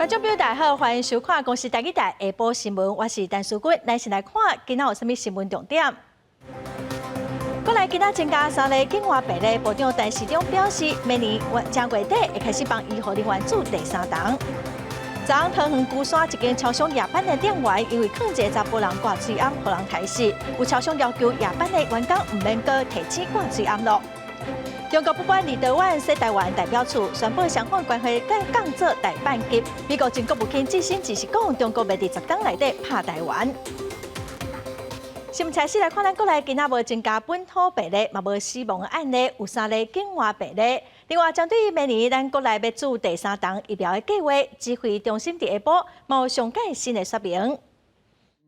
觀眾朋友大家好，歡迎收看《公視台語台》下晡新聞，我是陳淑君。咱先來看今仔有啥物新聞重點。國內今仔增加三例境外病例，部長陳時中表示，明年正月底會開始幫醫護人員注第三針。昨昏桃園龜山一間超商夜班的店員，因為勸一個查埔人掛喙罨，予人刣死。有超商要求夜班的員工毋免閣提醒掛喙罨囉。中國不滿立陶宛設臺灣代表處，宣布雙方關係降做代辦級。美國前國務卿季辛吉是講，中國欲佇10工內底拍臺灣。新聞開始來看，咱國內今仔無增加本土病例，嘛無死亡的案例，有三例境外病例。另外，針對明年咱國內欲注第三針疫苗的計劃，指揮中心佇下晡嘛有上蓋新的說明。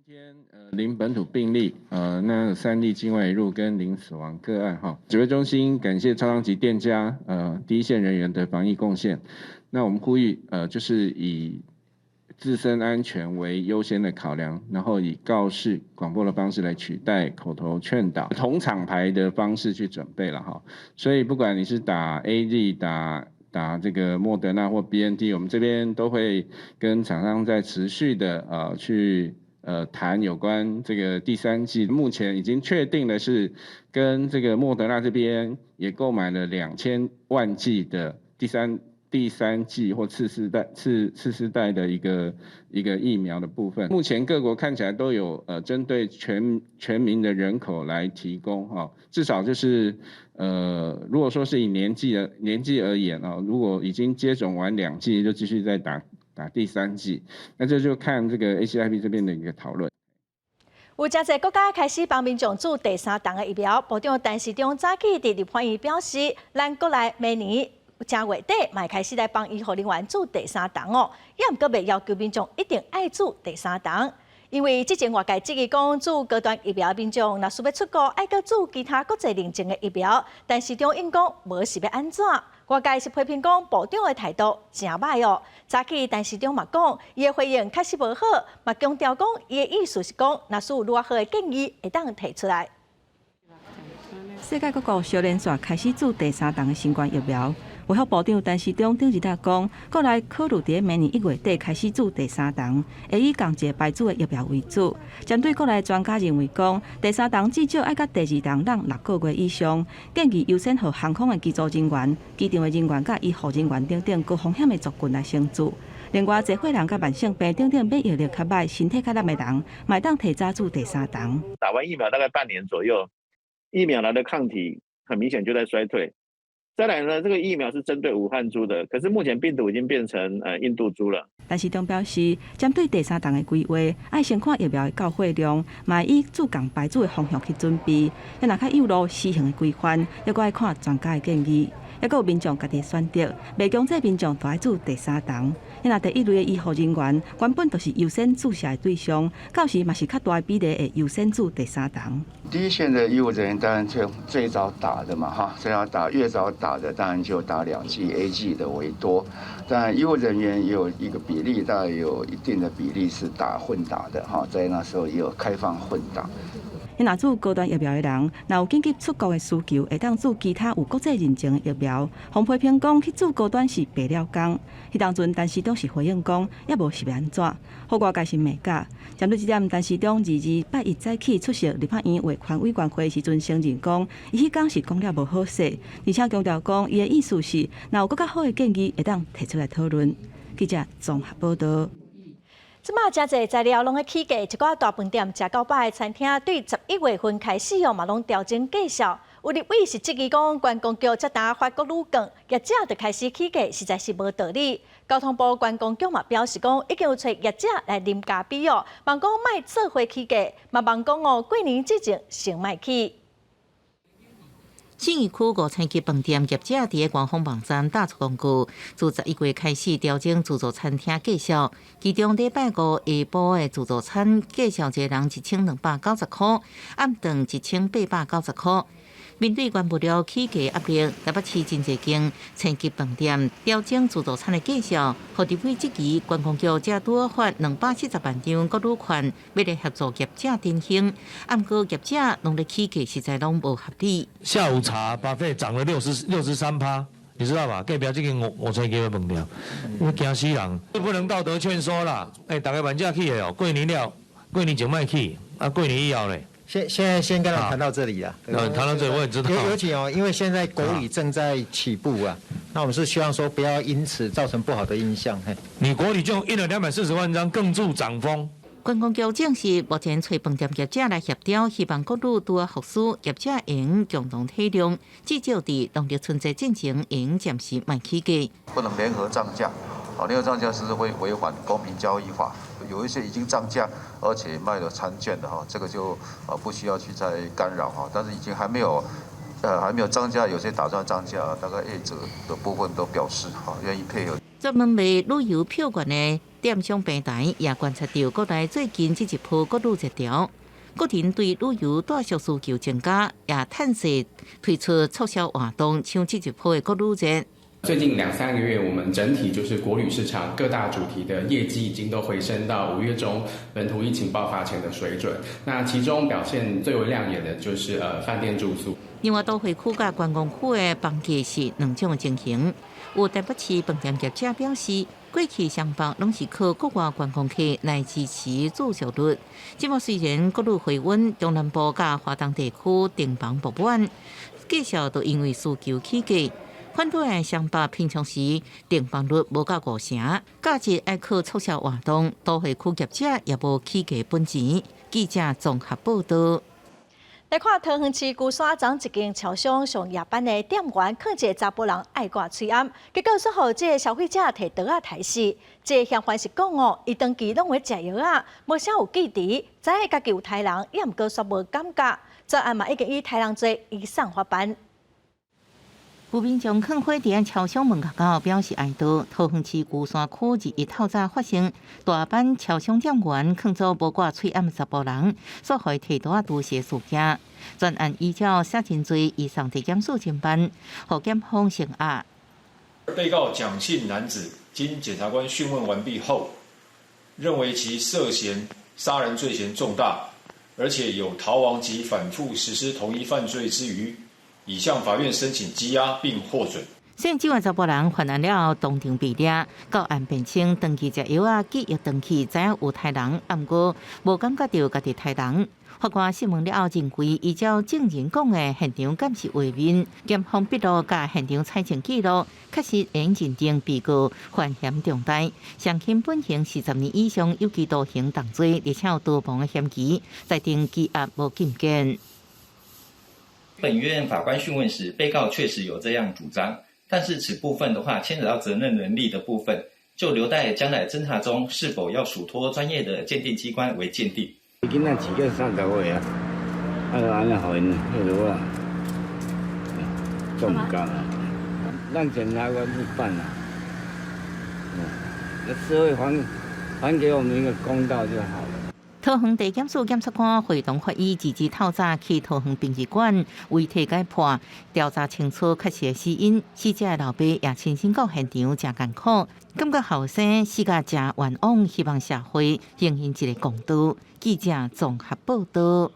今天零本土病例，那三例境外移入跟零死亡個案哈。指揮中心感謝超商及店家，第一線人員的防疫貢獻。那我們呼籲，就是以自身安全為優先的考量，然後以告示廣播的方式來取代口頭勸導，同廠牌的方式去準備了哈。所以不管你是打 AZ 打這個莫德納或 BNT，我們這邊都會跟廠商在持續的去談有關這個第三劑，目前已經確定的是跟這個莫德納這邊也購買了2000萬劑的第三劑或次世代的一個疫苗的部分。目前各國看起來都有針對全民的人口來提供哈，至少就是如果說是以年紀而言啊，如果已經接種完兩劑，就繼續再打第三劑，那這就看這個 ACIP 這邊的一個討論。有誠濟國家開始幫民眾注第三針的疫苗，部長陳時中早起佇立法院表示，咱國內明年正月底嘛會開始來幫醫護人員注第三針哦，也毋過袂要求民眾一定愛注第三針，因為之前外界質疑講注高端疫苗民眾若需欲出國，愛閣注其他國際認證的疫苗，陳時中應講無是欲按怎，外界是批評講部長的態度誠䆀哦。早起陳時中嘛講，伊的回應確實無好，嘛強調講伊的意思是講，若是有愈好的建議，會當提出來。世界各國相連續開始注第三針的新冠疫苗。衛福部長陳時中頂日仔講，國內考慮佇明年1月底開始注第三針，會以仝一個牌子的疫苗為主。針對國內專家認為講，第三針至少愛佮第二針攏6個月以上，建議優先予航空的機組人員、機場的人員佮醫護人員等等高風險的族群來先注。另外，濟歲人佮慢性病等等免疫力較䆀、身體較羸的人，嘛會當提早注第三針。打完疫苗大概半年左右，疫苗來的抗體很明顯就在衰退。再來呢，這個疫苗是針對武漢株的，可是目前病毒已經變成印度株了。陳時中表示，針對第三針的規劃，愛先看疫苗的到貨量，嘛以注仝牌子的方向去準備。若較有路施行的規範，猶閣愛看專家的建議。猶閣有民眾家己選擇，袂強制民眾都愛注第三針。若第一類的醫護人員原本就是優先注射的對象，到時嘛是較大比例會優先注第三針。第一線的醫護人員當然最最早打的嘛，哈，最早打越早打的當然就打兩劑 AZ 的為多。但醫護人員也有一個比例，大概有一定的比例是打混打的，哈，在那時候也有開放混打。若注高端疫苗的人，若有緊急出國的需求，會當注其他有國際認證的疫苗。予批評講去注高端是白了工。彼當陣陳時中是回應講，猶無是欲按怎，予外界是罵甲。針對這點，陳時中22拜一早起出席立法院衛權委員會時陣承認講，伊彼工是講了無好勢，而且強調講，伊的意思是，若有閣較好的建議，會當提出來討論。記者綜合報道。這馬誠濟材料攏咧起價，一寡大飯店食到飽的餐廳對11月份開始哦，嘛攏調整價數。有立委是質疑講，觀光局才呾發國旅券，業者就開始起價，實在是無道理。交通部觀光局嘛表示講，已經有揣業者來啉咖啡哦，望講莫做伙起價，嘛望講哦過年之前先莫起。信義區五星級飯店業者佇官方網站打出公告，自11月開始調整自助餐廳價數，其中禮拜五下晡的自助餐價數一個人1290箍，暗頓1890箍。面對原物料起價壓力，台北市真濟間星級飯店調整自助餐的價數，予立委質疑觀光局才拄發240萬張國旅券，欲來協助業者振興，毋過業者攏咧起價，實在攏無合理。下午茶 buffet 漲了63%，你知道吧？隔壁這間5000間的飯店，我驚死人，不能道德勸說啦。欸，逐家萬只起的哦，過年了，過年就莫起，啊，過年以後咧。現在先跟他談到這裡啊。嗯，談到這裡我也知道。尤其哦，因為現在國旅正在起步啊，那我們是希望說不要因此造成不好的印象。嘿，你國旅就印了240萬張，更助漲風。觀光局證實，目前揣飯店業者來協調，希望國旅拄仔復甦，業者會用共同體諒，至少佇農曆春節進前會用暫時莫起價。不能聯合漲價，啊，聯合漲價是會違反公平交易法。有一些已經漲價，而且賣了餐券的哈，這個就不需要去再干擾哈。但是已經還沒有漲價，有些打算漲價，大概業者的部分都表示哈願意配合。專門賣旅遊票券的電商平台也觀察到國內最近這一波國旅熱潮，個人對旅遊住宿需求增加，也趁勢推出促銷活動，搶這一波的國旅熱。最近兩三個月，我們整體就是國旅市場各大主題的業績已經都回升到5月中本土疫情爆發前的水準。那其中表現最為亮眼的就是飯店住宿。另外，都會區佮觀光區的房價是兩種情形。有台北市飯店業者表示，過去雙北攏是靠國外觀光客來支持住宿率。這馬雖然國旅回溫，中南部佮華東地區訂房爆滿，繼續都因為需求起價。反對的雙北平常時訂房率無到5成，假日愛靠促銷活動，都會區業者也無起價本錢。記者綜合報道。來看桃園市龜山昨一間超商上夜班的店員，勸一個查埔人愛掛喙罨，結果煞予這个消費者提刀仔刣死。這个嫌犯是講哦，伊長期攏有食藥仔，無啥有記仇，知影家己有刣人，也毋過煞無感覺。專案嘛已經以刣人罪移送法辦。有民眾囥火佇超商門口表示哀悼。桃園市龜山區日一透早發生大班超商店員囥做無掛喙罨查埔人，煞予伊提刀仔毒死事件。專案依照殺人罪移送地檢署偵辦，予檢方聲押。被告蔣姓男子經檢察官訊問完畢後，認為其涉嫌殺人罪嫌重大，而且有逃亡及反覆實施同一犯罪之虞。已向法院申請羈押並獲准。雖然這位查埔人犯案了後當場被掠，到案辯稱長期食藥仔，記憶斷去，知影有刣人，毋過無感覺著家己刣人。法官審問了後認為，依照證人講的現場監視畫面、檢方筆錄佮現場採證記錄，確實會認定被告犯嫌重大，上刑本刑40年以上有期徒刑重罪，而且有逃亡的嫌疑，裁定羈押無禁見。本院法官訊問時，被告確實有這樣主張，但是此部分的話，牽扯到責任能力的部分，就留待將來偵查中是否要屬託專業的鑑定機關為鑑定。囡仔飼到30歲啊，啊，就按呢予𪜶彼落啊，做毋甘啊，讓檢察官去辦啊，那社會還給我們一個公道就好了。桃園地檢署檢察官會同法醫二日透早去桃園殯儀館遺體解剖，調查清楚確實的死因。死者的老爸也親身到現場，誠艱苦，感覺後生死甲誠冤枉，希望社會還𪜶一個公道。記者綜合報道。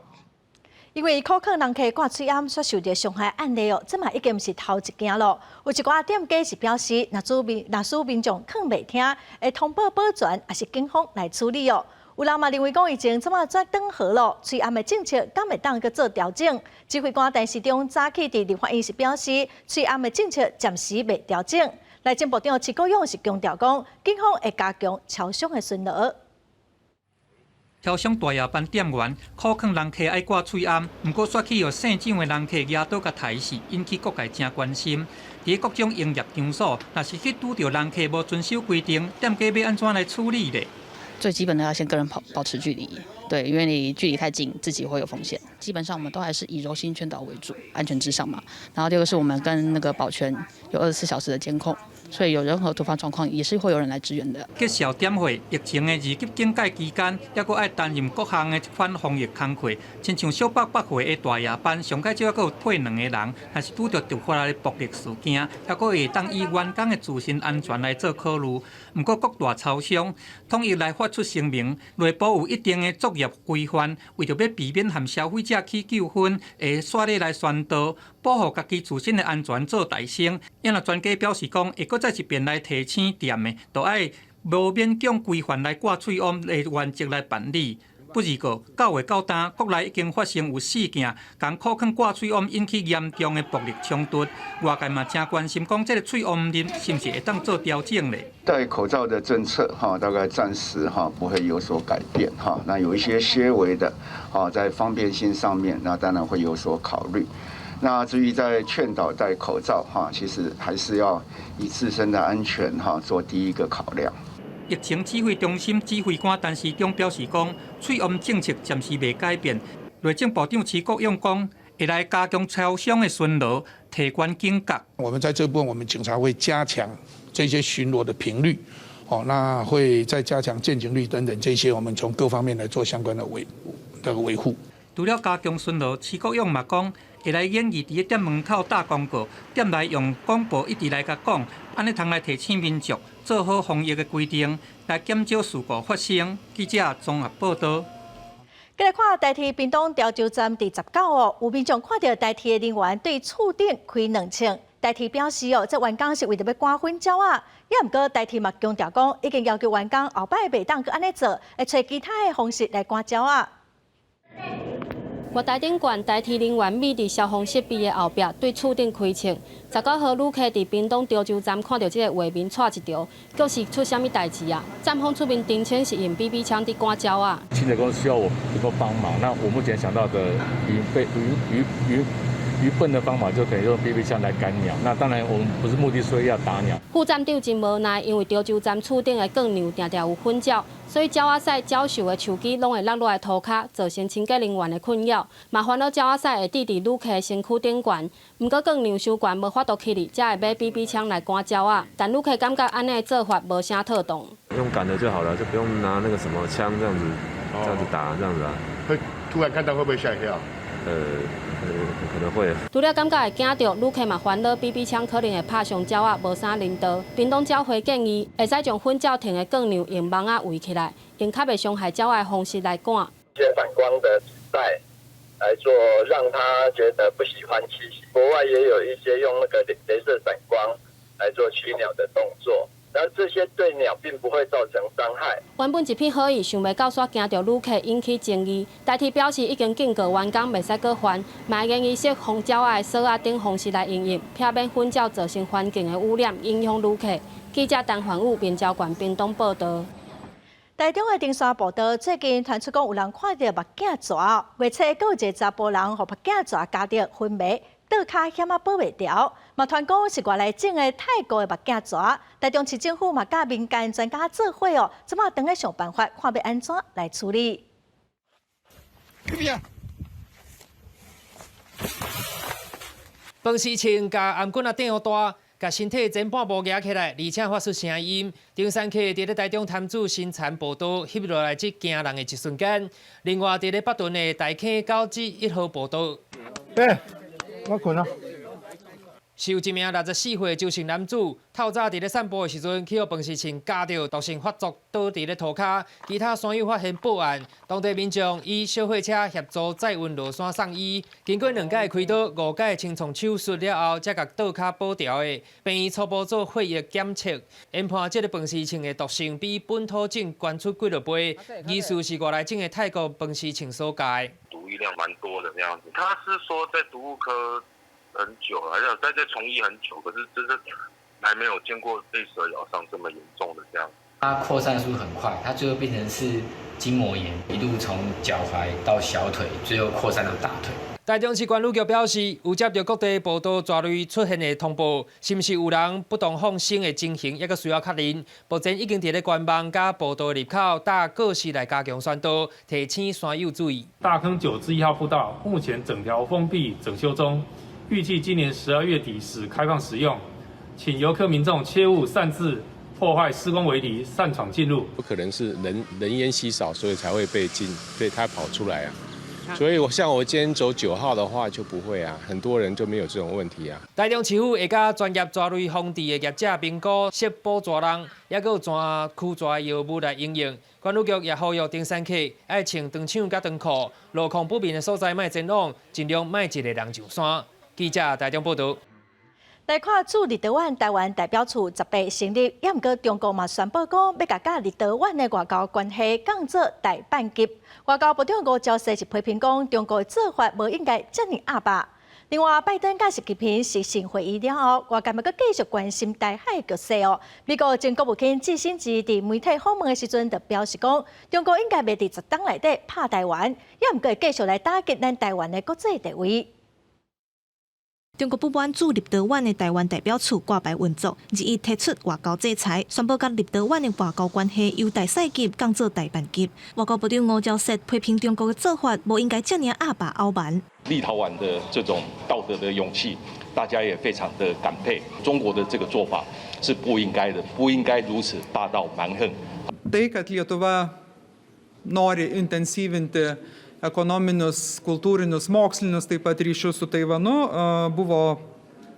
因為苦勸人客掛喙罨所受著傷害案例哦，這嘛已經毋是頭一件咯。有一寡店家是表示，若使民眾勸袂聽，會通報保全，抑是警方來處理哦。有人嘛認為講，疫情這馬轉轉好咯，喙罨的政策敢會當閣做調整？指揮官陳時中早起佇立法院時表示，喙罨的政策暫時未調整。內政部長徐國勇是強調講，警方會加強超商的巡邏。超商大夜班店員苦勸人客愛掛喙罨，毋過煞去予姓蔣的人客舉刀共刣死，引起各界誠關心。佇各種營業場所，若是去拄著人客無遵守規定，店家欲按怎來處理咧？最基本的要先跟人保持距離，對，因為你距離太近，自己會有風險。基本上我們都還是以柔性勸導為主，安全至上嘛。然後第二個是我們跟那個保全有24小時的監控，所以有任何突發狀況也是會有人來支援的。結束點火，疫情的二級警戒期間，猶閣愛擔任各項的這款防疫工課，親像小北百貨的大夜班，上蓋少猶閣有配兩个人，若是拄著突發的暴力事件，猶閣會當以員工的自身安全來做考慮。毋過各大超商統一來發出聲明，內部有一定的作業規範，為著欲避免和消費者起糾紛，會煞咧來宣導，保護家己自身的安全做代先。也若專家表示講，會閣再一遍來提醒店的，都愛無勉強規範來掛喙罨的原則來辦理。不二過，9月到今，國內已經發生有四件仝苦囥掛喙罨引起嚴重的暴力衝突。外界嘛誠關心，講這个喙罨令是毋是會當做調整咧？戴口罩的政策哈，大概暫時哈不會有所改變哈。那有一些些微的，在方便性上面，那當然會有所考慮。那至於在勸導戴口罩哈，其實還是要以自身的安全哈做第一個考量。疫情指揮中心指揮官陳時中表示講，喙罨政策暫時袂改變。內政部長徐國勇講，會來加強超商的巡邏，提懸警覺。我們在這部分，我們警察會加強這些巡邏的頻率，哦，那會再加強見警率等等這些，我們從各方面來做相關的維護。除了加強巡邏，徐國勇嘛講，會來研議佇咧店門口貼公告，店內用廣播一直來共講，按呢通來提醒民眾做好防疫的規定，來減少事故發生。記者綜合報導。繼來看台鐵屏東潮州站佇19哦，有民眾看著台鐵的人員對厝頂開兩槍，台鐵表示哦，這員工是為著欲趕粉鳥仔，也毋過台鐵嘛強調講，已經要求員工後擺袂當閣按呢做，會揣其他的方式來趕鳥仔。月台頂懸台鐵人員覕佇消防設備的後壁，對厝頂開槍。19號旅客佇屏東潮州站看著這个畫面，掣一趒，究是出啥物代誌啊？站方出面澄清是用 BB 槍佇趕鳥仔。清潔公司需要我能夠幫忙，那我目前想到的愚笨愚愚愚愚笨的方法，就可以用 BB 槍來趕鳥。那當然，我們不是目的說要打鳥。副站長真無奈，因為潮州站厝頂的鋼梁定定有粉鳥，所以鳥仔屎、鳥獸的樹枝攏會落落來塗跤，造成清潔人員的困擾，嘛煩惱鳥仔屎會滴佇旅客的身軀頂懸。毋過鋼梁傷懸，無法度起哩，才會買 BB 槍來趕鳥仔。但旅客感覺按呢的做法無啥妥當。用趕的就好了，就不用拿那個什麼槍這樣子，這樣子打這樣子啊。會突然看到會不會嚇一跳？可能會。除了感覺會驚著，旅客嘛煩惱 BB 槍可能會拍傷鳥仔，無啥人道。屏東鳥會建議，會使將粉鳥停的鋼梁用網仔圍起來，用較袂傷害鳥仔的方式來趕。一些反光的紙袋來做，讓他覺得不喜歡棲息。國外也有一些用那個雷射閃光來做驅鳥的動作。那這些對鳥並不會造成傷害。原本一片好意，想袂到煞驚著旅客引起爭議。台鐵表示已經警告員工袂使閣犯，嘛建議設防鳥仔的鎖仔等方式來應用，避免粉鳥造成環境的污染，影響旅客。記者陳環武、平交縣屏東報導。台中的登山步道最近傳出講有人看著目鏡蛇，月初閣有一个查埔人予目鏡蛇咬著昏迷。倒跤險仔保袂牢，嘛傳講是外來種的泰國的目鏡蛇。台中市政府嘛佮民間專家做伙哦，這馬當咧想辦法，看欲按怎來處理。飯匙銃共頷頸仔頂予大，共身體前半部夯起來，而且發出聲音。登山客佇咧台中潭子新田步道翕落來這驚人的一瞬間。另外，佇咧北屯的大坑九之一號步道。欸，我睏啊。是有一名64歲周姓男子，透早佇咧散步的時陣，去予飯匙銃咬著，毒性發作，倒佇咧塗跤。其他山友發現報案，當地民眾以小貨車協助載運落山送醫。經過兩擺開刀、五擺清創手術了後，才共倒跤保牢的。病院初步做血液檢測，研判這个飯匙銃的毒性比本土種懸出幾落倍，疑似是外來種的泰國飯匙銃所害。毒液量蠻多的那樣子，他是說在毒物科很久了，還有在這從醫很久，可是真的還沒有見過被蛇咬傷這麼嚴重的這樣。它擴散速很快，它最後變成是筋膜炎，一路從腳踝到小腿，最後擴散到大腿。台中市管理局表示，有接著各地步道蛇類出現的通報，是毋是有人不當放生的情形，猶閣需要確認。目前已經佇咧官網佮步道入口貼告示來加強宣導，提醒山友注意。大坑九之一號步道目前整條封閉整修中，預計今年12月底始開放使用。請遊客民眾切勿擅自破壞施工圍籬，擅闖進入。不可能是人煙稀少，所以才會被進，被他跑出來啊。所以，我像我今天走9號的話就不會啊，很多人就沒有這種問題啊。台中市府會佮專業蛇類防治的業者評估，設捕蛇籠，抑閣有蛇驅蛇的藥物來應用。管理局也呼籲登山客愛穿長氅佮長褲，路況不明的所在莫前往，盡量莫一个人上山。記者台中報道。來看駐立陶宛台灣代表處18成立，也毋過中國嘛宣布講欲共佮立陶宛的外交關係降做代辦級。外交部長吳釗燮是批評講中國的做法無應該遮爾鴨霸。另外，拜登佮習近平視訊會議了後，外界嘛閣繼續關心台海局勢哦。美國前國務卿季辛吉佇媒體訪問的時陣就表示講，中國應該袂佇10冬內底拍台灣，也毋過會繼續來打擊咱台灣的國際地位。中國不滿駐立陶宛的台灣代表處掛牌運作，21提出外交制裁，宣布佮立陶宛的外交關係由大使級降做代辦級。外交部長吳釗燮批評中國的做法，無應該遮爾鴨霸敖蠻。立陶宛的這種道德的勇氣，大家也非常的感佩。中國的這個做法是不應該的，不應該如此霸道蠻橫。 Tai, kad Lietuva nori intensyvinti ekonominius, kultūrinius, mokslinius taip pat ryšius su Taivanu, buvo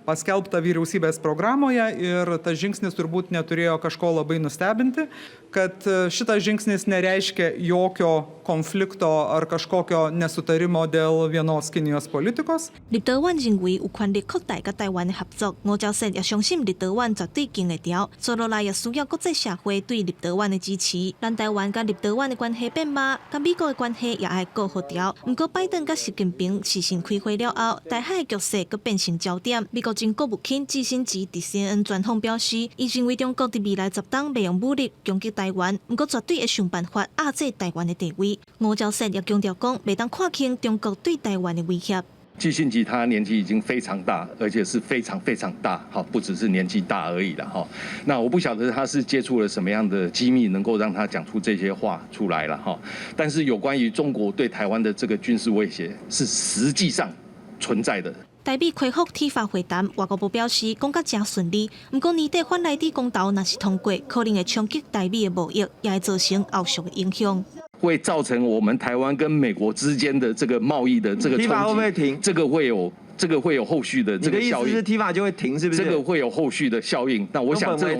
paskelbta vyriausybės programoje ir tas žingsnis turbūt neturėjo kažko labai nustebinti, kad šitas žingsnis nereiškia jokio konflikto ar kažkokio nesutarimo dėl vienos Kinijos politikos。立陶宛認為有權力擴大佮台灣的合作，吳釗燮也相信立陶宛絕對撐會牢，接落來也需要國際社會對立陶宛的支持。咱台灣佮立陶宛的關係變歹，佮美國的關係也愛顧協調。毋過拜登佮習近平視訊開會了後，台海局勢閣變成焦點。美國前國務卿季辛吉佇 CNN 專訪表示，伊認為中國佇未來10冬袂用武力攻擊台灣，毋過絕對會想辦法壓制台灣的地位。吳釗燮也強調講，袂當看輕中國對台灣的威脅。季辛吉他年紀已經非常大，而且是非常非常大，哈，不只是年紀大而已了，哈。那我不曉得他是接觸了什麼樣的機密，能夠讓他講出這些話出來了，哈。但是有關於中國對台灣的這個軍事威脅，是實際上存在的。台美恢復 TIFA 會談，外交部表示講甲誠順利，毋過年底反萊豬公投若是通過，可能會衝擊台美的貿易，也會造成後續的影響。會造成我們台灣跟美國之間的這個貿易的這個衝擊， TIFA 會不會停？這個會有後續的這個效應。你的意思是 TIFA 就會停，是不是？這個會有後續的效應。那我想這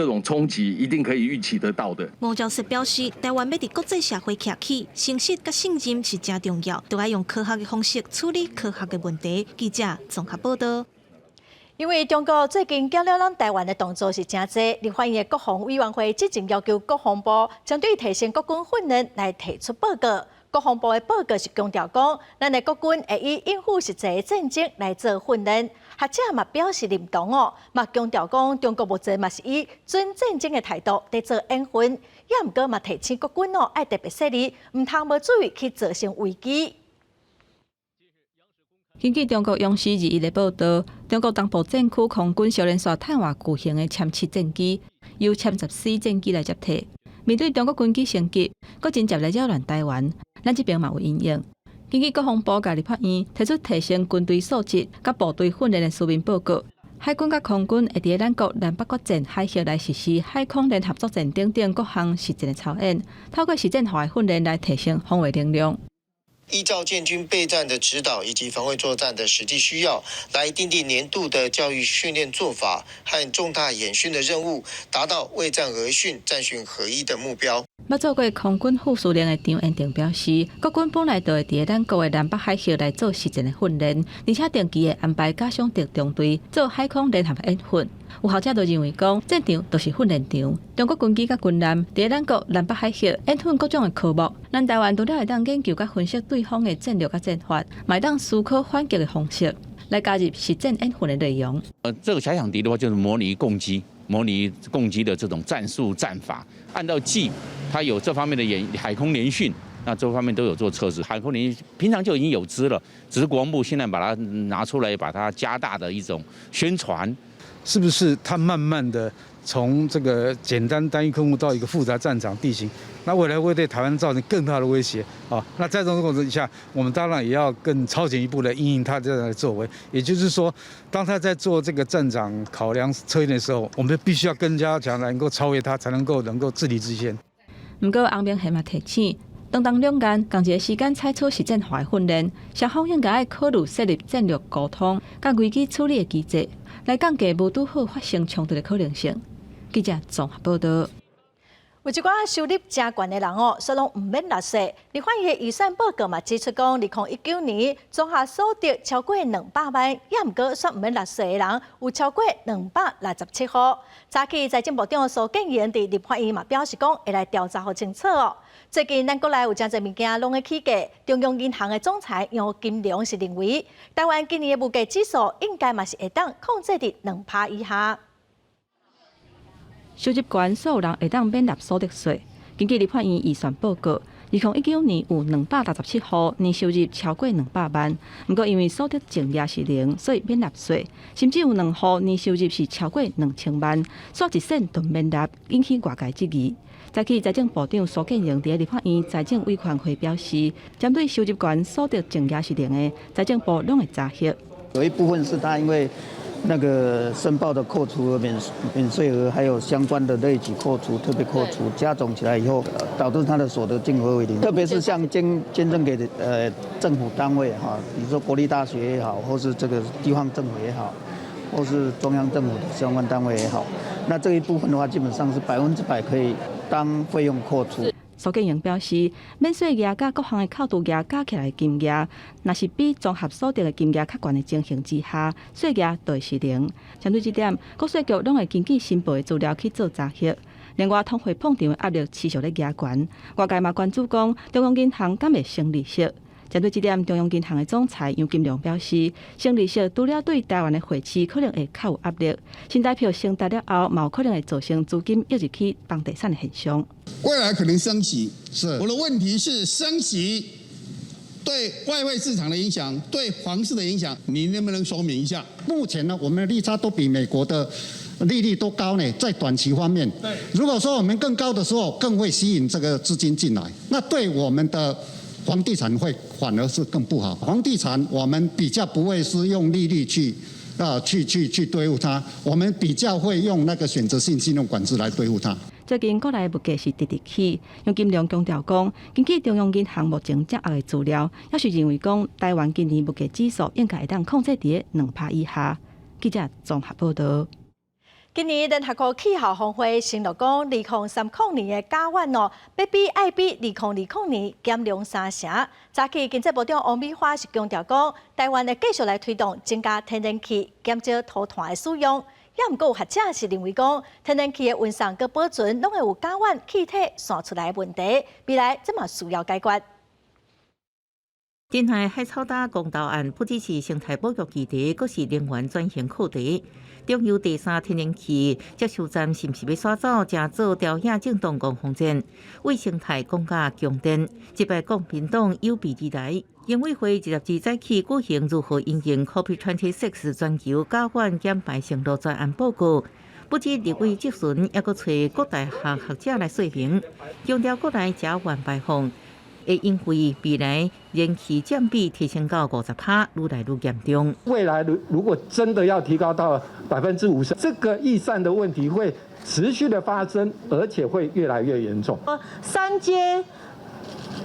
種衝擊一定可以預期得到的。吳釗燮表示，台灣欲佇國際社會徛起，誠實佮信任是誠重要，著愛用科學的方式處理科學的問題。記者綜合報道。因為中國最近攪擾咱台灣的動作是誠濟，立法院的國防委員會之前要求國防部針對提升國軍訓練來提出報告。國防部的報告是強調講，咱的國軍會以應付實際的戰爭來做訓練。學者嘛表示認同哦，嘛強調講中國目前嘛是以準戰爭的態度佇做演訓，也毋過嘛提醒國軍哦，愛特別細膩，毋通無注意去造成危機。根據中國央視21的報道，中國東部戰區空軍小連續探外巨型的殲7戰機，由殲10C戰機來接替。面對中國軍機升級，閣真濟來擾亂台灣，咱這邊嘛有因應。根據國防部佮立法院提出提升軍隊素質佮部隊訓練的書面報告，海軍佮空軍會佇咱國南北決戰海域來實施海空聯合作戰等等各項實戰的操演，透過實戰化的訓練來提升防衛能量。依照建軍備戰的指導以及防衛作戰的實際需要，來訂定年度的教育訓練做法和重大演訓的任務，達到為戰而訓、戰訓合一的目標。捌做過空軍副司令的張延定表示，國軍本來就會佇咱國的南北海域來做實戰的訓練，而且定期會安排假想敵中隊做海空聯合演訓。有學者就認為講，戰場就是訓練場。中國軍機佮軍艦佇咱國南北海域演訓各種的科目，咱台灣除了會當研究佮分析對方的戰略佮戰法，嘛會當思考反擊的方式，來加入實戰演訓的內容。這個假想敵的話，就是模擬共機、模擬共機的這種戰術戰法，按照計，它有這方面的演海空聯訓，那這方面都有做測試。海空聯訓平常就已經有之了，只是國防部現在把它拿出來，把它加大的一種宣傳。是不是它慢慢的從這個簡單單一科目到一個複雜戰場地形，那未來會對台灣造成更大的威脅啊！那在這種過程下，我們當然也要更超前一步來因應他這樣的作為。也就是說，當他在做這個戰場考量測驗的時候，我們必須要更加強，能夠超越他，才能夠制敵之先。毋過，翁明賢嘛提醒，當當兩岸仝一个時間採取實戰化的訓練，雙方應該愛考慮設立戰略溝通、佮危機處理的機制，來降低無拄好發生衝突的可能性。記者綜合報道。有一寡收入誠懸的人哦，煞攏毋免納稅。立法院的預算報告嘛指出講，2019年綜合所得超過200萬，也毋過煞毋免納稅的人有超過267戶。早起財政部長蘇建榮佇立法院嘛表示講，會來調查予清楚哦。最近咱國內有誠濟物件攏咧起價，中央銀行的總裁楊金龍是認為，台灣今年的物價指數應該嘛是會當控制佇2%以下。收入懸，所有人會當免納所得稅。根據立法院預算報告，2019年有267戶年收入超過兩百萬，毋過因為所得淨額是零，所以免納稅。甚至有兩戶年收入是超過2000萬，煞一仙都免納，引起外界質疑。早起財政部長蘇建榮佇立法院財政委員會表示，針對收入懸所得淨額是零的，財政部攏會查核。有一部分是他因為那個申報的扣除額、免稅額，還有相關的累計扣除、特別扣除，加總起來以後，導致他的所得淨額為零。特別是像捐贈給政府單位哈，比如說國立大學也好，或是這個地方政府也好，或是中央政府的相關單位也好，那這一部分的話，基本上是100%可以當費用扣除。蘇建榮表示，免稅額佮各項的扣除額加起來金額，若是比綜合所得的金額較懸的情形之下，稅額就會是零。針對這點，國稅局攏會根據申報的資料去做查核。另外，通貨膨脹的壓力持續咧加懸，外界嘛關注講，中央銀行敢會升利息？針對這點，中央銀行的總裁楊金龍表示，升利息除了對台灣的匯市可能會較有壓力，新台票升值了後，嘛有可能會造成資金湧入去房地產的現象。未來可能升息，是我的問題是升息對外匯市場的影響，對房市的影響，你能不能說明一下？目前呢，我們的利差都比美國的利率都高呢，在短期方面，對，如果說我們更高的時候，更會吸引這個資金進來，那對我們的房地產會反而是更不好。房地產我們比較不會是用利率去對付它，我們比較會用那個選擇性信用管制來對付它。最近國內物價是直直起，楊金龍強調講，根據中央銀行目前掌握的資料，猶是認為講台灣今年物價指數應該會當控制佇2%以下。記者綜合報道。今年聯合國氣候峰會承諾講，2030年的甲烷哦，欲比愛比2020年減量3成。早起經濟部長王美花是強調講，台灣會繼續來推動增加天然氣、減少塗炭的使用。也毋過有學者是認為講，天然氣的運送佮保存攏會有甲烷氣體散出來的問題，未來這嘛需要解決。鎮海海草礁公投案不只是生態保育議題，閣是能源轉型課題。中油第三天然氣接收站是毋是欲徙走，成做朝野政黨攻防戰，為生態講甲強電，這擺國民黨有備而來。英委會22早起舉行如何因應 COP26 全球甲烷減排承諾專案報告，不止立委質詢，猶閣揣各大學學者來說明，強調國內甲烷排放會因為未來燃氣佔比提升到50%，愈來愈嚴重。未來如果真的要提高到50%，這個逸散的問題會持續的發生，而且會越來越嚴重。三階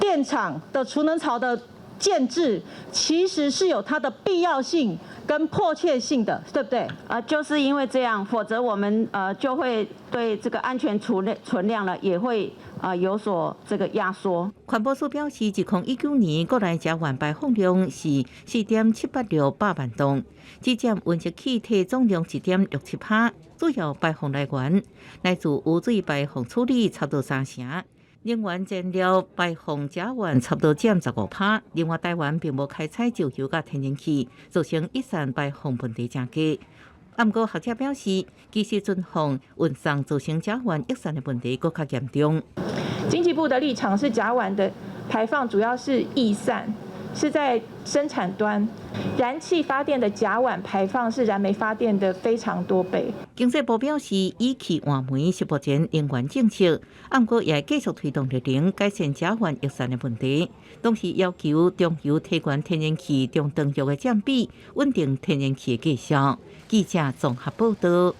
電廠的儲能槽的建置，其實是有它的必要性跟迫切性的，對不對？啊，就是因為這樣，否則我們就會對這個安全存量呢，也會啊有所這個壓縮。環保署表示，2019年國內甲烷排放量是4.786百萬噸，只佔溫室氣體總量1.67%。主要排放來源來自污水排放處理，差不多三成。能源燃料排放甲烷差不多佔15%。另外，台灣並無開採石油佮天然氣，造成逸散排放問題誠低。毋過學者表示，其實存放運送造成甲烷逸散的問題閣較嚴重。經濟部的立場是甲烷的排放主要是逸散，是在生產端，燃氣發電的甲烷排放是燃煤發電的非常多倍。經濟部表示，以氣換煤是目前能源政策，毋過也會繼續推動綠能改善甲烷逸散的問題，同時要求中油提懸天然氣中長約的佔比，穩定天然氣的價銷。記者綜合報道。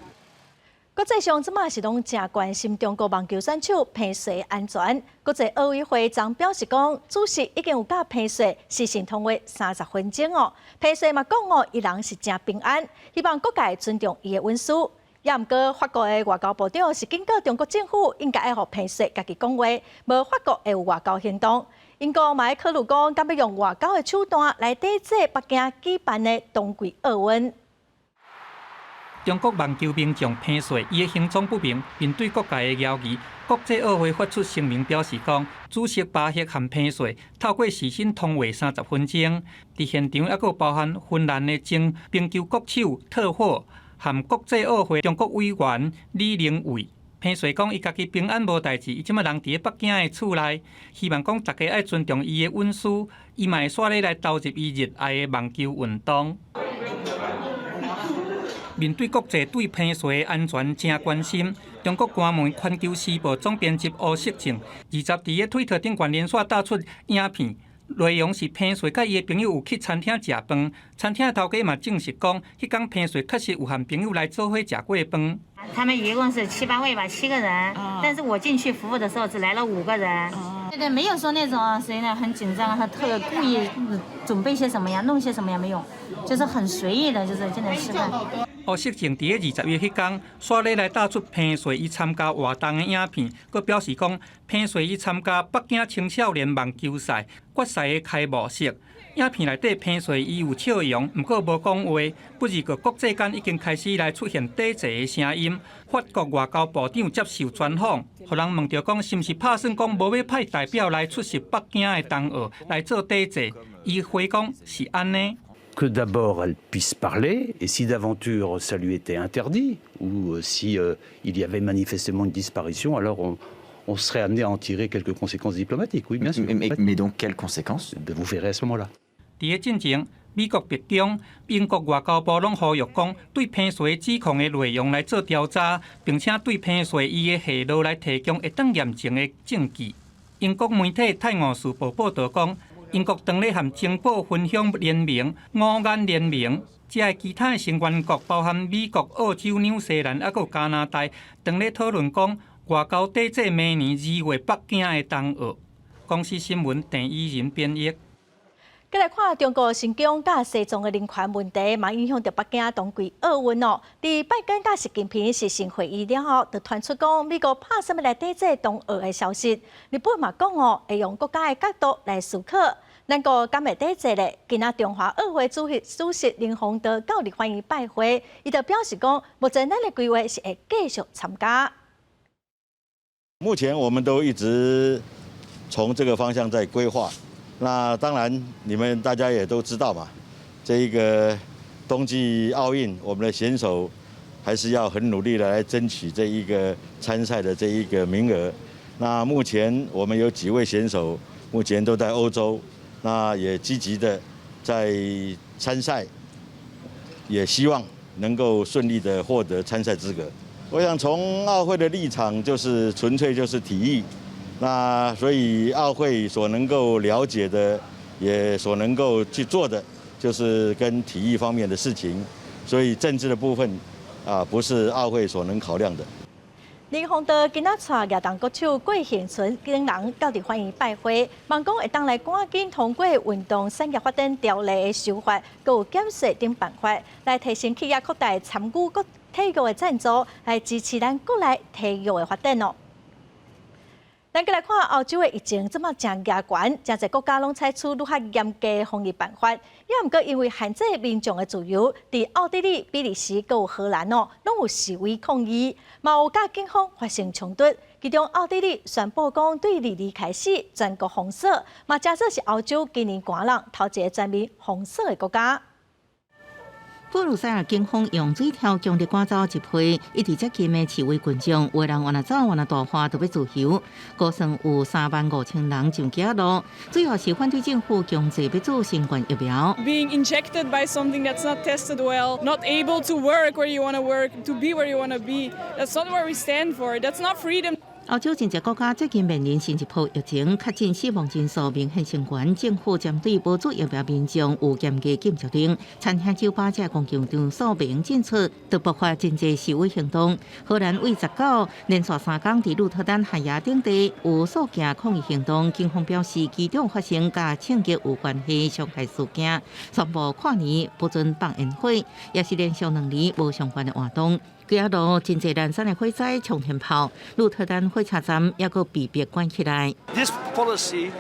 國際上這馬是攏誠關心中國網球選手彭帥安全。國際奧委會昨表示講，主席已經有佮彭帥視訊通話30分鐘哦。彭帥嘛講哦，伊人是誠平安，希望各界尊重伊的隱私。也毋過法國的外交部長是警告中國政府應該愛予彭帥家己講話，無法國會有外交行動。英國嘛會考慮講，敢欲用外交的手段來抵制北京舉辦的冬季奧運。中國網球名將彭帥，伊的行蹤不明，面對各界的懷疑，國際奧會發出聲明表示講，主席巴赫和彭帥透過視訊通話30分鐘，佇現場猶閣包含芬蘭的前冰球國手特霍和國際奧會中國委員李玲蔚。彭帥講，伊家己平安無代誌，伊這馬人佇北京的厝內，希望講大家愛尊重伊的隱私，伊嘛會煞咧來投入伊熱愛的網球運動。面對國際對彭帥的安全誠關心，中國官媒《環球時報》總編輯吳雪靜20佇咧推特頂懸連續打出影片，內容是彭帥佮伊的朋友有去餐廳食飯，餐廳的頭家嘛證實講，彼工彭帥確實有和朋友來做伙食過飯。他們一共是七八位吧，七個人，但是我進去服務的時候只來了五個人。對對，沒有說那種誰呢很緊張，他特故意準備些什麼呀，弄些什麼呀沒有，就是很隨意的，就是進來吃飯。吳雪靜佇咧21彼工，煞咧來打出彭帥伊參加活動的影片，閣表示講彭帥伊參加北京青少年網球賽決賽的開幕式。影片內底彭帥伊有笑容，毋過無講話。不過個國際間已經開始來出現抵制的聲音。法國外交部長接受專訪，予人問著講是毋是拍算講無欲派代表來出席北京的冬奧來做抵制？伊回講是按呢。 Que d'abord elle puisse parler, et si d'aventure ça lui était interdit, ou si il y avait manifestement une disparition, alors on serait amené à en tirer quelques conséquences diplomatiques, oui, bien sûr. Mais donc, quelles conséquences? Vous verrez à ce moment-là. 佇咧進前，美國白宮、英國外交部攏呼籲講，對彭帥指控的內容來做調查，並且對彭帥伊的下落來提供會當驗證的證據。英國媒體《泰晤士報》報導講，英國當咧和情報分享聯盟、五眼聯盟，遮的其他的成員國，包含美國、澳洲、紐西蘭，猶閣加拿大，當咧討論講外交抵制明年2月北京的冬奧。公視新聞鄭依仁編譯。閣來看中國新疆佮西藏的人權問題，嘛影響著北京冬季奧運哦。佇拜登佮習近平視訊會議了後，就傳出講美國拍算欲來抵制冬奧的消息。日本嘛講哦，會用國家的角度來思考。咱國敢會抵制咧？今仔中華奧會主席主席林泓德到立法院拜會，伊就表示講，目前咱的規劃是會繼續參加。目前我們都一直從這個方向在規劃。那當然，你們大家也都知道嘛，這一個冬季奧運，我們的選手還是要很努力的來爭取這一個參賽的這一個名額。那目前我們有幾位選手目前都在歐洲，那也積極的在參賽，也希望能夠順利的獲得參賽資格。我想從奧會的立場，就是純粹就是體育。那所以奧會所能夠了解的，也所能夠去做的，就是跟體育方面的事情。所以政治的部分，啊，不是奧會所能考量的。林泓德今仔帶舉重國手郭婞淳等人到立法院拜會，望講會當來趕緊通過運動產業發展條例的修法，閣有減稅等辦法，來提升企業擴大參與國體育的贊助，來支持咱國內體育的發展哦。咱閣來看歐洲的疫情這馬誠嚴峻，誠濟國家攏採取愈較嚴格的防疫辦法。也毋過因為限制民眾的自由，佇奧地利、比利時閣有荷蘭哦，攏有示威抗議，嘛有佮警方發生衝突。其中奧地利宣布講，對22開始全國封鎖，嘛成做是歐洲今年寒冷頭一个全面封鎖的國家。布魯塞爾警方用水柱強力趕走集會，一直接近的示威群眾，有人往那走，往那大喊，著欲自由。估算有3萬5千人上街路，主要是反對政府強制欲注新冠疫苗。 Being injected by something that's not tested well, not able to work where you want to work, to be where you want to be. That's not what we stand for. That's not freedom. 歐洲真濟國家最近面臨新一波疫情，確診死亡人數明顯升懸。政府針對無注疫苗民眾有嚴格禁足令，餐廳、酒吧這公共場所袂用進出，都爆發真濟示威行動。荷蘭為19連續3工佇鹿特丹、海牙等地有數件抗議行動，警方表示其中發生佮槍擊有關係傷害事件，宣布跨年不准放煙火，也是連續2年無相關的活動。幾仔路真濟連山的火災沖天炮，鹿特丹火車站猶閣被迫關起來。 This policy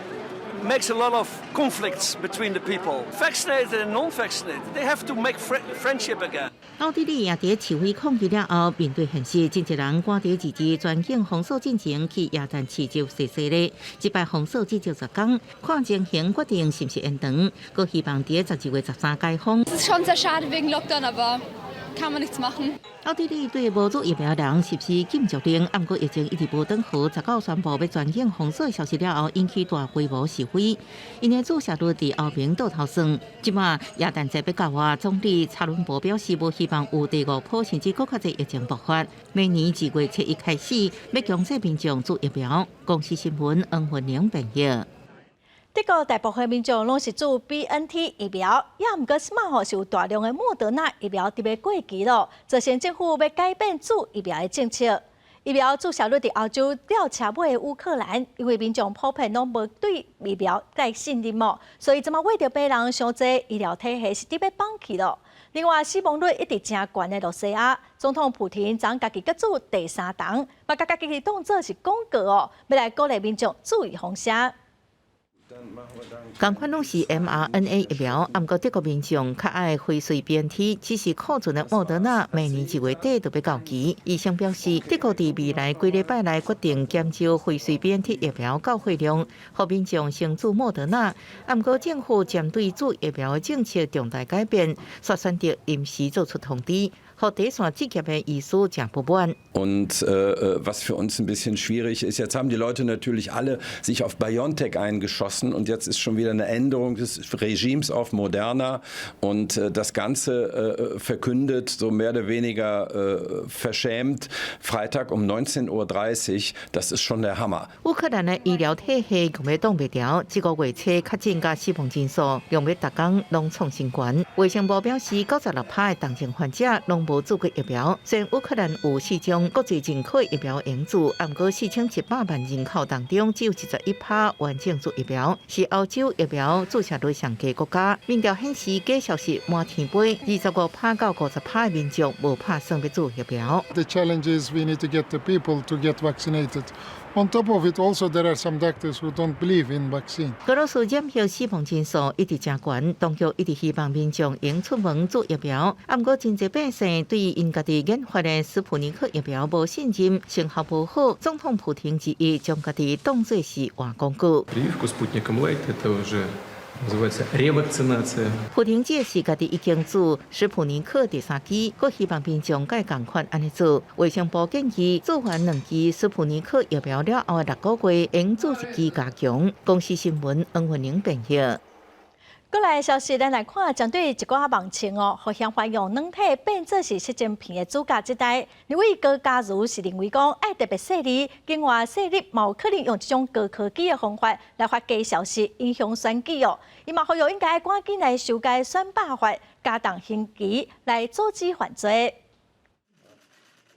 makes a lot of conflicts between the people, vaccinated and non-vaccinated. They have to make friendship again. 奧地利也佇示威抗議了後，面對現實，真濟人趕佇二二全境封鎖進前去耶誕市集踅踅咧。這擺封鎖至少10工，看情形決定是毋是延長，閣希望佇12月13解封。 Es ist schon sehr schade wegen Lockdown, aber kann man nichts machen. 奧地利對無注疫苗人實施禁足令，毋過疫情一直無轉好，19宣布欲全境封鎖消息了後，引起大規模示威。𪜶的注射率佇歐盟倒頭算。這馬耶誕節欲到啊，總理查倫博表示，無希望有第五波甚至閣較濟疫情爆發。明年2月7日開始，欲強制民眾注疫苗。公視新聞黃雲玲編譯。德國大部分民眾攏是注 BNT 疫苗，也毋過這馬吼是有大量的莫德納疫苗佇欲過期囉，造成政府欲改變注疫苗的政策。疫苗注射率佇歐洲吊車尾的烏克蘭，因為民眾普遍攏無對疫苗帶信任哦，所以這馬為著病人傷濟，醫療體系是佇欲崩去囉。另外，死亡率一直誠懸的羅西亞總統普廷昨家己閣注第三針，嘛共家己當做是廣告哦，欲來鼓勵民眾注意風險。仝款攏是 mRNA 疫苗，毋過德國民眾較愛輝瑞 BNT，只是庫存的莫德納明年1月底就欲到期。醫生表示，德國佇未來幾禮拜內決定減少輝瑞 BNT 疫苗到貨量，予民眾先注莫德納。毋過政府針對注疫苗的政策重大改變，煞選擇臨時做出通知，予第線職業的醫師誠不滿。 Und was für uns ein bisschen schwierig ist, jetzt haben die Leute natürlich alle sich auf BioNTech eingeschossen und jetzt ist schon wieder eine Änderung des Regimes auf Moderna und das Ganze verkündet so mehr oder weniger verschämt Freitag um 19.30 Uhr. Das ist schon der Hammer. 烏克蘭的醫療體系強欲擋袂牢，這個月初確診佮死亡人數強欲逐工攏創新高。衛生部表示，96%的重症患者攏無注過疫苗。雖然烏克蘭有四種國際認可疫苗會注，毋過4700萬人口當中只有21%完整注疫苗，是歐洲疫苗注射率上低國家。民調顯示，假消息滿天飛，25%到50%的民眾無拍算欲注疫苗。 The challenge is we need to get the people to get vaccinated. On top of it, also there are some doctors who don't believe in vaccine. 俄羅斯染疫死亡人數一直誠懸，當局一直希望民眾會出門注疫苗。毋過真濟百姓對𪜶家己研發的斯普尼克疫苗無信任，成效無好。總統普廷之一將家己當做是活廣告。 Прививку спутником Лайт это уже называется ревакцинация。普廷這是家己已經注斯普尼克第三劑，閣希望民眾愛仝款按呢做。衛生部建議注完兩劑斯普尼克疫苗了後的6個月，應注一劑加強。公視新聞黃雲玲編譯。閣來消息，咱來看，針對一寡網稱哦，予嫌犯用軟體變做是色情片的主角這代，立委高嘉瑜是認為講，愛特別細膩，境外勢力嘛有可能用這種高科技的方法來發假消息，影響選舉哦。伊嘛呼籲應該趕緊來修改選罷法，加重刑期來阻止犯罪。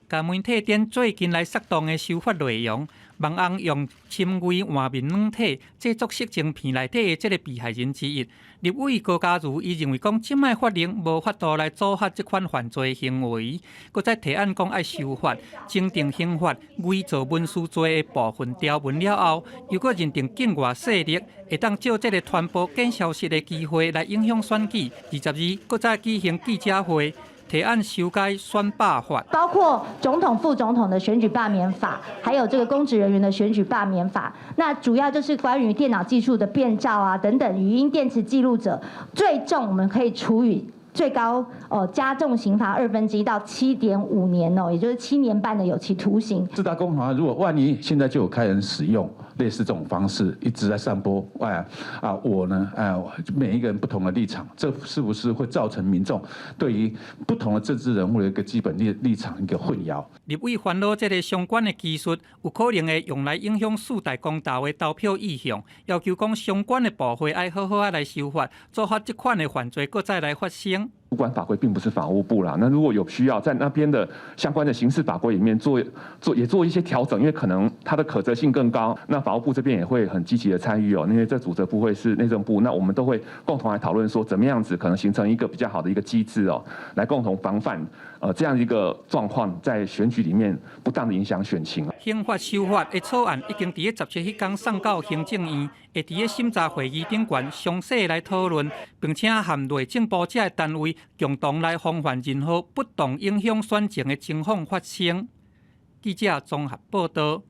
共媒體頂最近來煽動的修法內容，網紅用深偽換面軟體製作色情片內底的這个被害人之一，立委高嘉瑜，伊認為講，這擺法令無法度來阻嚇這款犯罪行為，閣再提案講愛修法，增訂刑法偽造文書罪的部分條文了後，又閣認定境外勢力會當藉這个傳播假消息的機會來影響選舉。22閣再舉行記者會。提案修改選罷法，包括總統、副總統的選舉罷免法，還有這個公職人員的選舉罷免法。那主要就是關於電腦技術的變造啊等等，語音電磁記錄者，最重我們可以處以最高加重刑罰1/2到7.5年哦，也就是7年半的有期徒刑。四大公投如果萬一現在就有開始使用類似這種方式，一直在散播，哎啊，我呢，哎，每一個人不同的立場，這是不是會造成民眾對於不同的政治人物的一個基本立場一個混淆？立委煩惱這个相關的技術有可能會用來影響四大公投的投票意向，要求講相關的部會愛好好仔來修法，阻嚇這款的犯罪閣再來發生。主管法規並不是法務部啦，那如果有需要，在那邊的相關的刑事法規裡面做一些調整，因為可能它的可責性更高，那法務部這邊也會很積極的參與哦，因為這主責部會是內政部，那我們都會共同來討論說，怎麼樣子可能形成一個比較好的一個機制哦，來共同防範這樣一個狀況在選舉裡面不當的影響選情。刑法修法的草案已經佇咧17彼工送到行政院，會佇咧審查會議頂懸詳細來討論，並且和內政部這个單位共同來防範任何不當影響選情的情況發生。記者綜合報道。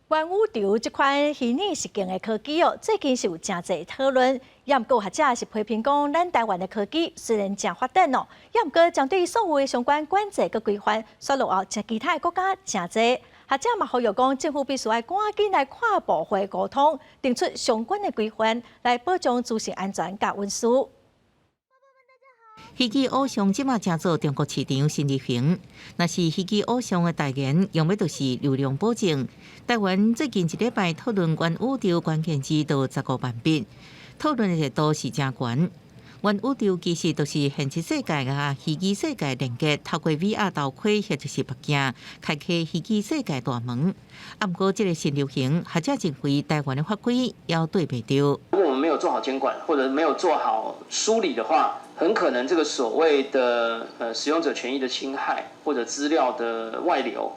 元宇宙這款虛擬實境的科技哦，最近是有誠濟討論，也毋過學者是批評講，咱台灣的科技雖然誠發展哦，也毋過針對所有的相關管制佮規範，煞落後其他的國家誠濟。學者嘛呼籲講，政府必須愛趕緊來跨部會溝通，定出相關的規範，來保障資訊安全佮隱私。虛擬偶像這馬成做中國市場新流行，若是虛擬偶像的代言，用的就是流量保證。台灣最近一禮拜討論元宇宙關鍵字都15萬筆，討論的熱度是誠懸。元宇宙其實就是現實世界佮虛擬世界連結，透過 VR 頭盔或者是目鏡，開啟虛擬世界大門。啊，毋過這个新流行，學者認為台灣的法規猶對袂著。如果我們沒有做好監管，或者沒有做好梳理的話，很可能這個所謂的使用者權益的侵害或者資料的外流，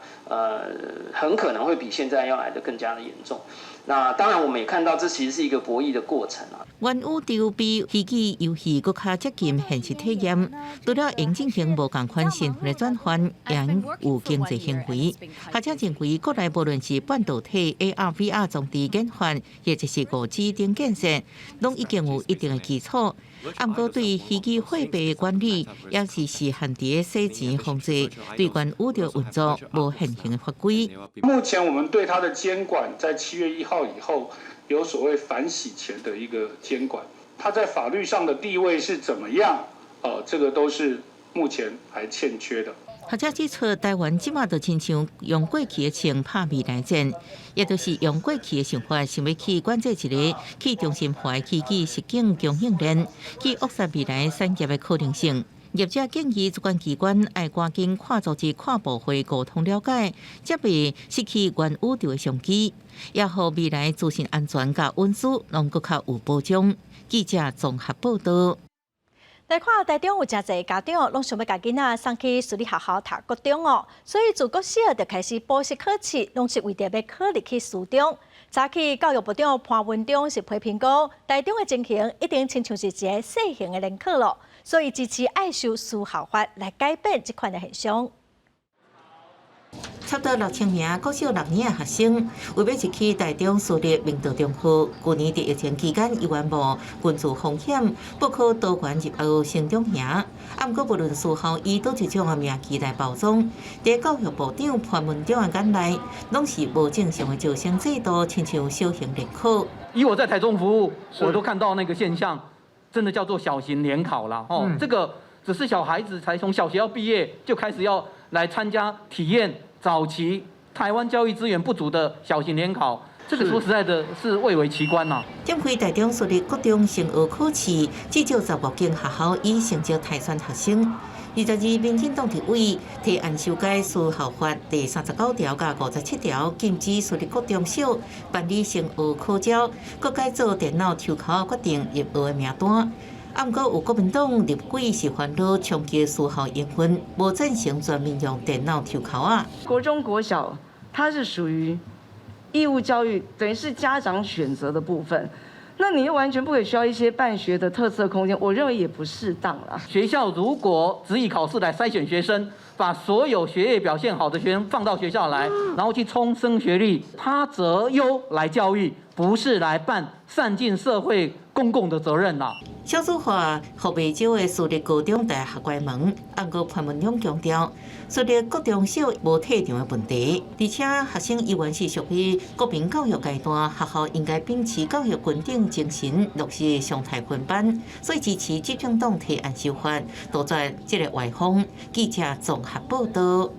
很可能會比現在要來得更加的嚴重。那當然，我們也看到這其實是一個博弈的過程啊。元宇宙比虛擬遊戲閣較接近現實體驗，除了會進行無仝款身份的轉換，也有經濟行為。學者認為，國內無論是半導體、AR、VR 裝置研發，或者是5G 等建設，攏已經有一定的基礎。啊，毋過對虛擬貨幣的管理，也是限佇咧洗錢防罪，對元宇宙運作無現行的法規。目前我們對它的監管，在7月1號以後，有所謂反洗錢的一個監管，它在法律上的地位是怎麼樣？哦，這個都是目前還欠缺的。學者指出，台灣這馬就親像用過去的槍拍未來戰，也就是用過去的想法，想欲去管制一个去中心化的虛擬實境供應鏈，去扼殺未來產業的可能性。業者建議主管機關愛趕緊跨組織、跨部會溝通了解，才袂失去元宇宙的商機，也予未來資訊安全佮隱私攏閣較有保障。記者綜合報道。來看台中有誠濟家長攏想欲共囡仔送去私立學校讀國中哦，所以自國小就開始補習考試，攏是為著欲考入去私中。早起教育部長潘文忠是批評講，台中的情形已經親像是一个細型的聯考囉，所以支持愛修私校法來改變這款的現象。差不多6000名國小六年的學生，為欲入去台中私立明道中學。舊年佇疫情期間，猶原冒群聚風險，報考多元入學成長營。啊，毋過無論私校以佗一種的名義來包裝，佇教育部長潘文忠的眼內，攏是無正常的招生制度，親像小型聯考。以我在台中服務，我都看到那個現象，真的叫做小型聯考啦。哦，這個只是小孩子才從小學要畢業就開始要來參加體驗。早期台灣教育資源不足的小型聯考，這個說實在的，是蔚為奇觀吶。針對台中私立國中升學考試，至少15間學校以成績篩選學生。22，民進黨立委提案修改私校法第39條佮57條，禁止私立國中小辦理升學考招，閣改做電腦抽籤決定入學的名單。啊，毋過有國民黨立委是煩惱衝擊私校營運，無贊成全面用電腦抽籤仔。國中國小，它是屬於義務教育，等於是家長選擇的部分。那你又完全不給學校一些辦學的特色空間，我認為也不適當啦。學校如果只以考試來篩選學生，把所有學業表現好的學生放到學校來，然後去衝升學率，他擇優來教育，不是來辦善盡社會公共的責任啦。少子化，予袂少的私立高中大學關門。毋過潘文忠強調，私立國中小無退場的問題，而且學生猶原是屬於國民教育階段，學校應該秉持教育均等精神，落實常態分班，所以支持執政黨提案修法，杜絕這个歪風。記者綜合報道。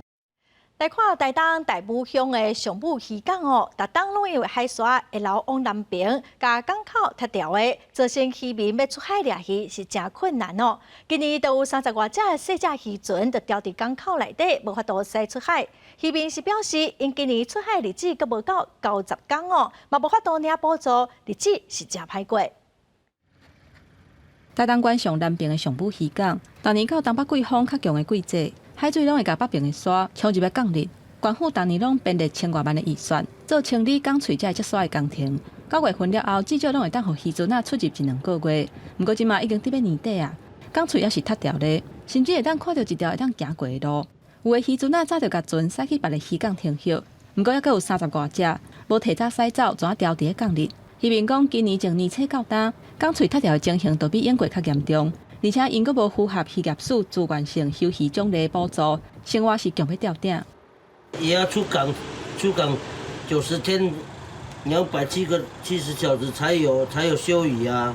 來看台東大武鄉的上武漁港哦，逐冬攏因為海沙會流往南爿，共港口拆掉的，造成漁民欲出海掠魚是誠困難哦。今年就有三十外隻細隻漁船就牢佇港口內底，無法度駛出海。漁民是表示，𪜶今年出海日子閣無夠90工哦，嘛無法度領補助，日子是誠歹過。台東縣上南爿的上武漁港，逐年到東北季風較強的季節，海水攏會共北爿的沙沖入來港裡。縣府逐年攏編列千外萬的預算，做清理港喙這个積沙的工程。9月份了後，至少攏會當予漁船仔出入一兩個月。毋過這馬已經佇欲年底啊，港喙猶是塞牢咧，甚至會當看著一條會當行過的路。有的漁船仔早就共船駛去別个漁港停歇，毋過猶閣有三十外隻無提早駛走，怎牢佇咧港裡。漁民講，今年從年初到今，港喙塞牢的情形都比往過較嚴重，而且𪜶閣無符合漁業署自願性休漁獎勵補助，生活是強欲吊頂。也要出港，出港90天，270小時才有休漁啊。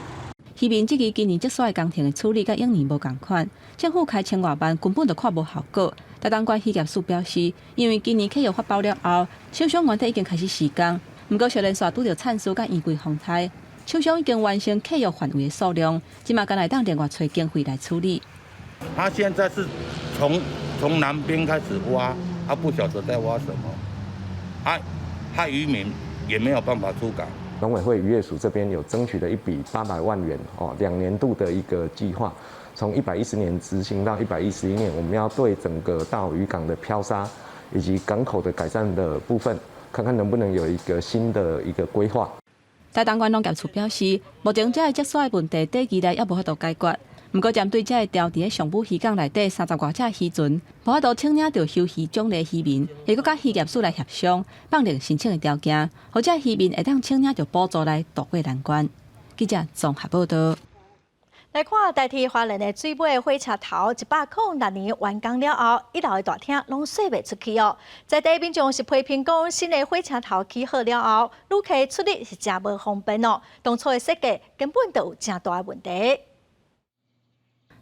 漁民質疑今年積沙的工程的處理佮往年無仝款，政府開千外萬根本就看無效果。台東縣漁業署表示，因為今年契約發包了後，廠商原底已經開始施工，毋過小連續拄著產輸佮淹規風災，廠商已經完成契約範圍的數量，這馬干焦會當另外揣經費來處理。他現在是從南邊開始挖，他不曉得在挖什麼，啊，他漁民也沒有辦法出港。農委會漁業署這邊有爭取了一筆800萬元哦，2年度的一個計劃，從110年執行到111年，我們要對整個大武漁港的漂沙以及港口的改善的部分，看看能不能有一個新的一個規劃。台東縣農業處表示，目前這个積沙的問題短期內猶無法度解決。毋過針對這个牢佇咧上武漁港內底三十外隻漁船，無法度請領著休漁獎勵漁民，會閣佮漁業署來協商，放寬申請的條件，予這漁民會當請領著補助來渡過難關。記者綜合報道。來看台鐵花蓮的水尾火車頭，106年完工了後，一樓的大廳攏洗袂出去哦。在地民眾是批評講，新的火車頭起好了後，旅客出入是誠無方便哦。當初的設計根本就有誠大的問題。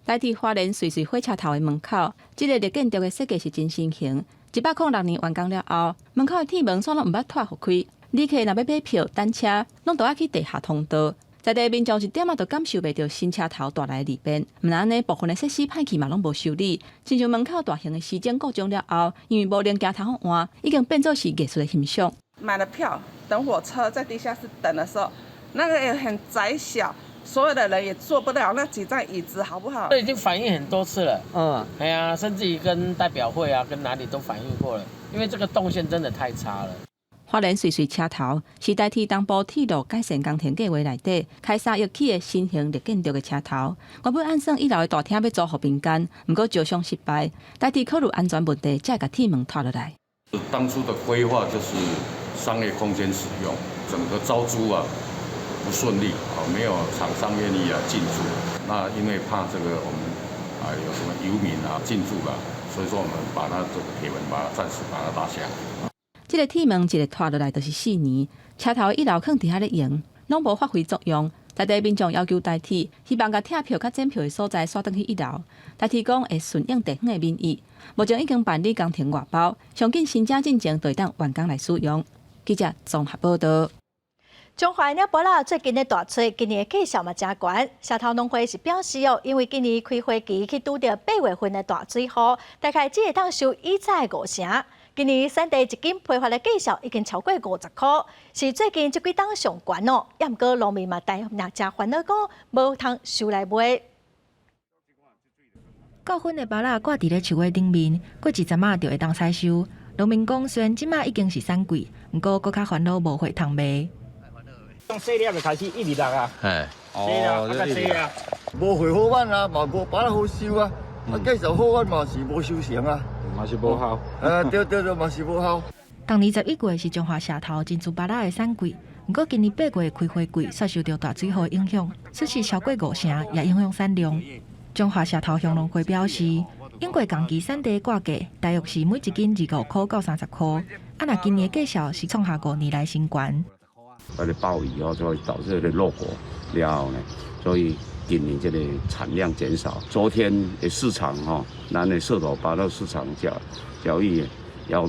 台鐵花蓮瑞穗火車頭的門口，這个綠建築的設計是真新型。106年完工了後，門口的鐵門煞攏毋捌脫予開，旅客若欲買票、等車，攏著愛去地下通道。在地民眾一點仔都感受袂著新車頭帶來的利便，毋但按呢，部分的設施歹去嘛攏無修理，親像門口大型的時鐘故障了後，因為無零件通換，已經變做是藝術的欣賞。買了票等火車在地下室等的時候，那個也很窄小。所有的人也坐不了那幾張椅子，好不好？這已經反映很多次了，哎呀，甚至於跟代表會啊，跟哪裡都反映過了，因為這個動線真的太差了。花蓮瑞穗車頭是台鐵東部鐵路改善工程計畫內底開3億起的新型綠建築的車頭。原本按算一樓的大廳欲租予民間，毋過招商失敗，台鐵考慮安全問題，才會共鐵門拖落來。當初的規劃就是商業空間使用，整個招租啊不順利啊，沒有廠商願意啊進駐。那因為怕這個我們啊有什麼遊民啊進駐了，所以說我們把它這個鐵門把它暫時把它拉下。這个鐵門一个拖落來就是4年，車頭一樓囥佇遐咧用，攏無發揮作用。在地民眾要求台鐵，希望共拆票佮檢票的所在徙轉去一樓。台鐵講會順應地方的民意，目前已經辦理工程外包，上緊申請進前就會當完工來使用。記者綜合報道。彰化的芭樂最近咧大出，今年的價數嘛誠懸。社頭農會是表示哦，因為今年開花期去拄著8月份的大水雨，大概只會當收以早的五成。今年產地一斤批發的價數已經超過50箍，是最近這幾冬上懸哦。猶毋過農民嘛，但也誠煩惱講，無通收來賣。夠粉的芭樂掛佇咧樹的頂面，過一陣仔就會當採收。農民講，雖然這馬已經是產季，毋過閣較煩惱無貨通賣。從細粒就開始一直落啊，細粒啊，較細啊，無貨好揾啊，嘛無芭樂好收啊，啊，價數好揾嘛是無收成啊，嘛是無效。對對對，嘛是無效。當年11月是彰化社頭珍珠芭樂的產季，毋過今年8月開花季，煞受著大水雨影響，損失超過五成，也影響產量。彰化社頭鄉農會表示，永過仝期產地掛價，大約是每一斤25箍到30箍。啊，若今年價數是創下5年來新懸。那個暴雨哦，就會導致這個落果了後呢，所以今年這個產量減少。昨天的市場吼，咱的社頭芭樂市場交易要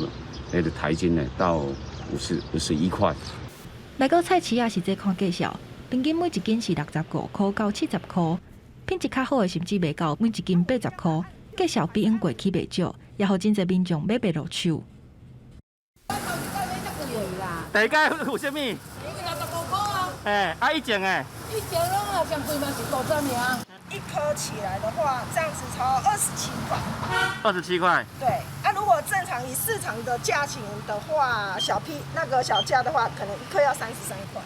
那個台斤呢到51塊。來到菜市仔實際看價數，平均每一斤是65箍到70箍，品質較好的甚至賣到每一斤80箍，價數比往過起袂少，也予真濟民眾買袂落手。第一屆有啥物？65箍啊！哎，啊以前的？以前攏啊上貴嘛是50爾。一顆起來的話，這樣子超27塊。27塊。對，啊，如果正常以市場的價錢的話，小批那個小價的話，可能一顆要33塊。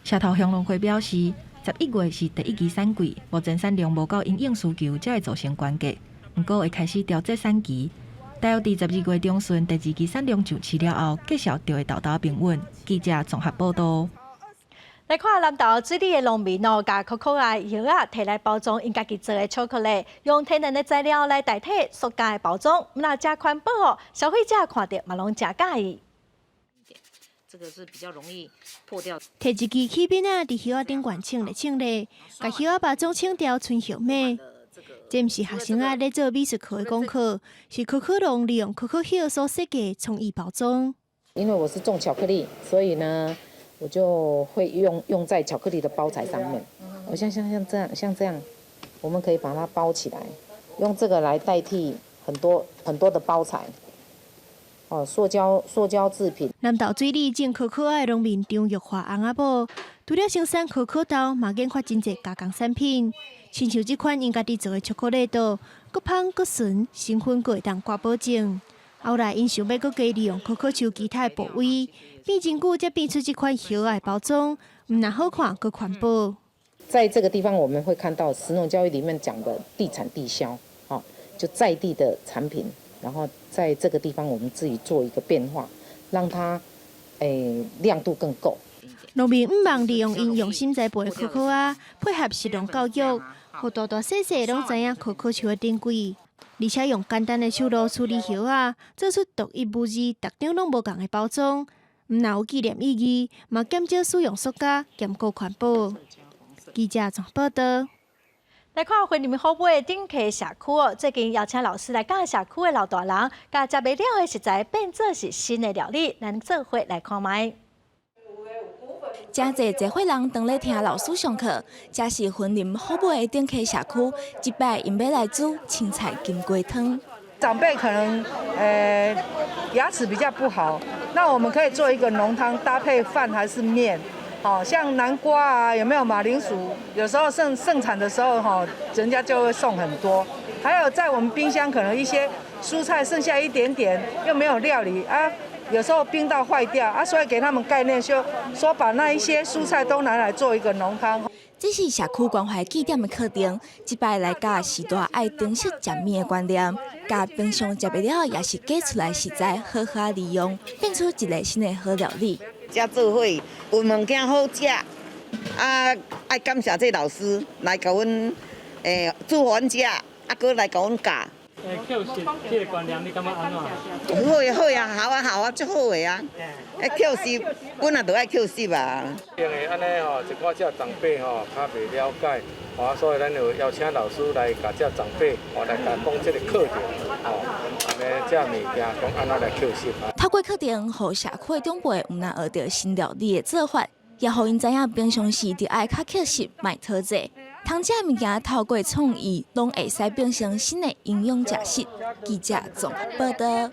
社頭鄉農會表示，11月是第一期產季，目前產量無夠因應需求，才會造成懸價。毋過會開始調節產期，大約佇12月中旬，第二期產量上市了後，價數就會沓沓平穩。記者綜合報道。來看南投水里的農民哦，共可可仔葉仔提來包裝，𪜶家己做的巧克力，用天然的材料來代替塑膠的包裝，那誠環保哦，消費者看著嘛攏誠佮意。這個是比較容易破掉。提一支起餅仔，佇葉仔頂懸穿咧穿咧，共葉仔包裝穿掉，賰葉尾。這毋是學生仔咧做美術課的功課，是可可農利用可可葉所設計創意包裝。因為我是種巧克力，所以呢，我就會用在巧克力的包材上面。我像這樣，我們可以把它包起來，用這個來代替很多很多的包材。哦，塑膠製品。南投水里種可可仔的農民張玉華翁仔某，除了生產可可豆，嘛研發真濟加工產品。親像這款𪜶家己做的巧克力豆，閣芳閣純，成分閣會當掛保證。後來𪜶想欲閣加利用可可樹其他的部位，變真久才變出這款葉仔的包裝，毋但好看，閣環保。在這個地方，我們會看到食農教育裡面講的地產地銷，哦，就在地的產品，然後在這個地方我們自己做一個變化，讓它亮度更夠。農民向望利用𪜶用心栽培的可可仔，配合食農教育，予大大細細攏知影可可樹的珍貴，而且用簡單的手路處理葉仔，做出獨一無二、逐張攏無仝的包裝，毋但有紀念意義，嘛減少使用塑膠，兼顧環保。記者綜報導。來看雲林虎尾頂溪社區哦，最近邀請老師來教社區的老大人，共食袂了的食材變做是新的料理，咱做伙來看覓。誠濟濟歲人當咧聽老師上課，這是雲林虎尾的頂溪社區，這擺𪜶欲來煮青菜金瓜湯。長輩可能，牙齒比較不好，那我們可以做一個濃湯搭配飯還是麵，哦，像南瓜啊，有沒有馬鈴薯？有時候盛產的時候，哈，人家就會送很多。還有在我們冰箱可能一些蔬菜剩下一點點，又沒有料理啊。有時候冰到壞掉啊，所以給他們概念，就說把那一些蔬菜都拿來做一個濃湯。這是社區關懷據點的課程，這擺來教序大愛珍惜食物的觀念，共平常食袂了抑是加出來食材好好利用，變出一個新的好料理。遮做伙有物件好食，啊，愛感謝這老師來共阮煮予阮食，啊，閣來共阮教。抾拾這個觀念，你感覺按怎？好的好啊，好啊好啊，足好的啊！抾拾本來就愛抾拾啊。因為按呢吼，一寡這長輩吼較袂了解，啊，所以咱就邀請老師來共這長輩，吼來共講這個課程，吼，按呢這物件講按怎來抾拾啊。透過課程，予社區的長輩毋但學著新料理的做法，也予𪜶知影平常時著愛較抾拾，莫討債。通食的物件透過創意，攏會使變成新的營養食食。記者綜合報導。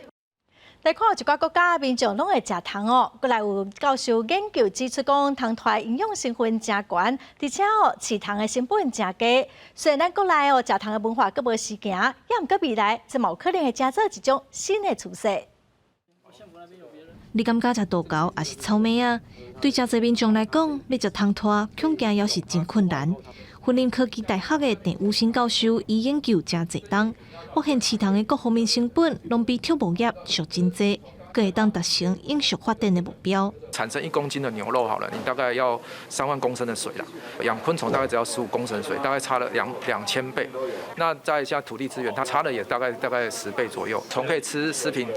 來看一寡國家民眾攏會食糖哦，閣來有教授研究指出講，糖肽營養成分誠懸，而且哦，飼糖的成本誠低。雖然咱國內哦食糖的文化閣無時行，抑毋過未來這嘛有可能會成做一種新的趨勢。你感覺食豆蔻抑是草莓仔？對誠濟民眾來講，欲食糖肽恐驚猶是真困難。雲林科技大學的鄭宇新教授伊研究誠濟冬，發現飼糖的各方面成本攏比畜牧業俗真濟。閣會當達成永續發展的目標。產生1公斤的牛肉好了，你大概要3萬公升的水啦。養昆蟲大概只要15公升水，大概差了2000倍。那再加土地資源，它差了也大概10倍左右。蟲可以吃食品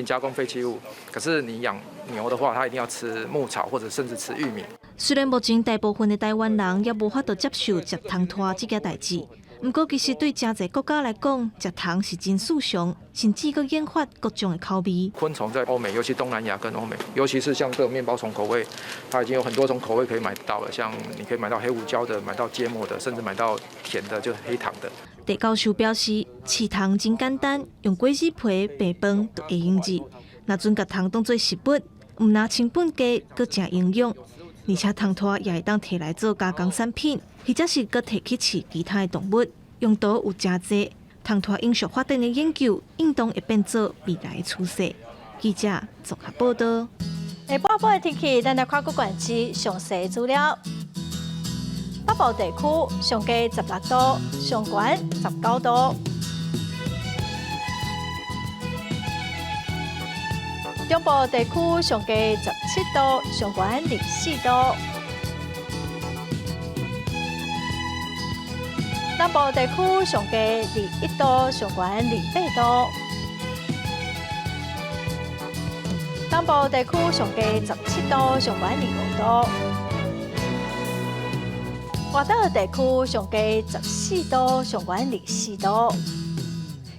加工廢棄物，可是你養牛的話，它一定要吃牧草或者甚至吃玉米。雖然目前大部分的台灣人猶無法度接受食蟲拖這件代誌，毋過其實對誠濟國家來講，食蟲是真時尚，甚至閣研發各種的口味。昆蟲在歐美，尤其東南亞跟歐美，尤其是像這種麵包蟲口味，它已經有很多種口味可以買到了。像你可以買到黑胡椒的，買到芥末的，甚至買到甜的，就是黑糖的。鄭教授表示，飼蟲真簡單，用果子皮、白飯就會用熱。若準共蟲當做食物，毋但成本低，閣誠營養，而且蟲拖也會當提來做加工產品，或者是閣提去飼其他的動物，用途有誠濟。蟲拖永續發展的研究，應當會變做未來的趨勢。記者綜合報道。下晡晡的天氣，咱來看各縣市詳細資料。北部地區上低16度，上懸19度。中部地區上低17度，上懸24度。南部地區上低21度，上懸28度。東部地區上低17度，上懸25度。外島地區上低14度，上懸24度。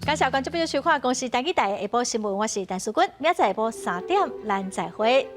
感謝觀眾朋友收看《公視台語台》下晡新聞，我是陳淑君，明仔載下晡3點，咱再會。